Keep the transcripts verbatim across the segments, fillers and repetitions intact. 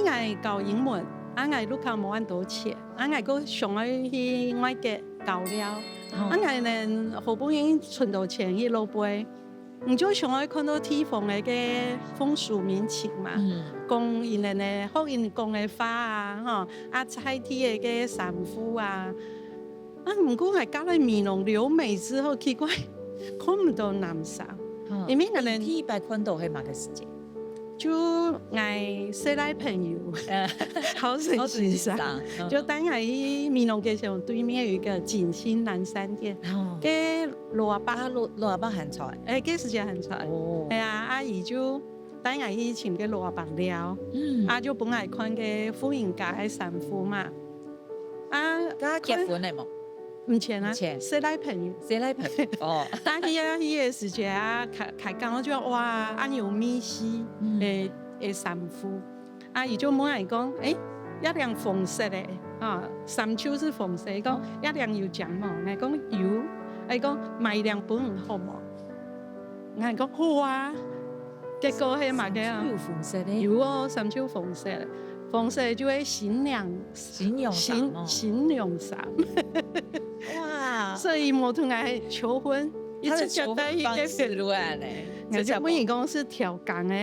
𠊎教英文，啊𠊎屋下無恁多錢，啊𠊎个想愛去外國交流，啊𠊎呢好不容易存到錢去老輩，你就想愛看到地方个个風俗民情嘛，講佢呢學佢講个話啊，吼，啊在地个个衫褲啊，啊毋過𠊎嫁來美濃留美之後，奇怪，看毋到藍衫，因為𠊎呢第一擺看到係麼个時節？ 就𠊎細賴朋友，好生先生，就帶𠊎去美濃街上對面有一個錦興藍衫店，該老阿伯，啊，老老阿伯還在，欸，該時節還在，哦，係啊，啊佢就帶𠊎去尋該老阿伯尞，啊就分𠊎看該婦人家个衫褲嘛，啊，該結婚了無？ 毋曾啊，毋曾。細賴朋友。細賴朋友，哦。但係啊，佢个時節啊，開開講，我就哇，恁有味緒，嗯，誒誒衫褲，啊，佢就問𠊎講，誒，這領紅色个，啊，衫袖係紅色，佢講這領有靚無？𠊎講有，佢講買領分你好無？𠊎講好啊。結果係麼个啊？衫袖有紅色个？有哦，衫袖紅色个，紅色就係新娘 新娘衫哦。新新娘衫。哇！所以無同𠊎求婚，一直交代一个，佢就問你講係刁工个，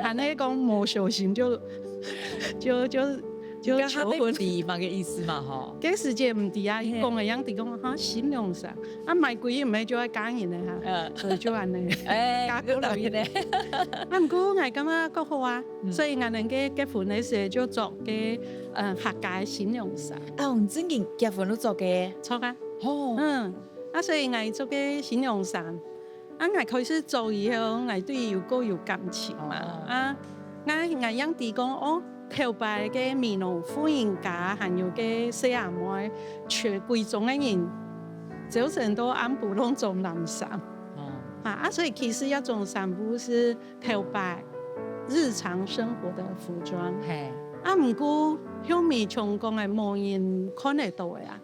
還係講無小心就就就就求婚。你講佢毋知麼个意思嘛吼？該時節毋知啊，佢講个樣子講哈新娘衫，啊買歸日毋係就愛嫁人个哈，所以就恁呢，哎，嫁過來个。啊毋過𠊎感覺較好啊。 所以𠊎兩个結婚个時就著个，呃，客家个新娘衫。啊，你正經結婚就著个？著啊。哦。嗯，啊，所以𠊎著个新娘衫，啊，𠊎開始著以後，𠊎對佢有較有感情嘛。哦。啊，𠊎𠊎樣知講，哦，頭擺个美濃婦人家還有个細阿妹，全歸莊个人，朝晨到暗晡攏著藍衫。哦。啊，啊，所以其實這種衫褲係 頭擺日常生活个服裝。係。啊，毋過鄉民像講个，無人看得著个啊。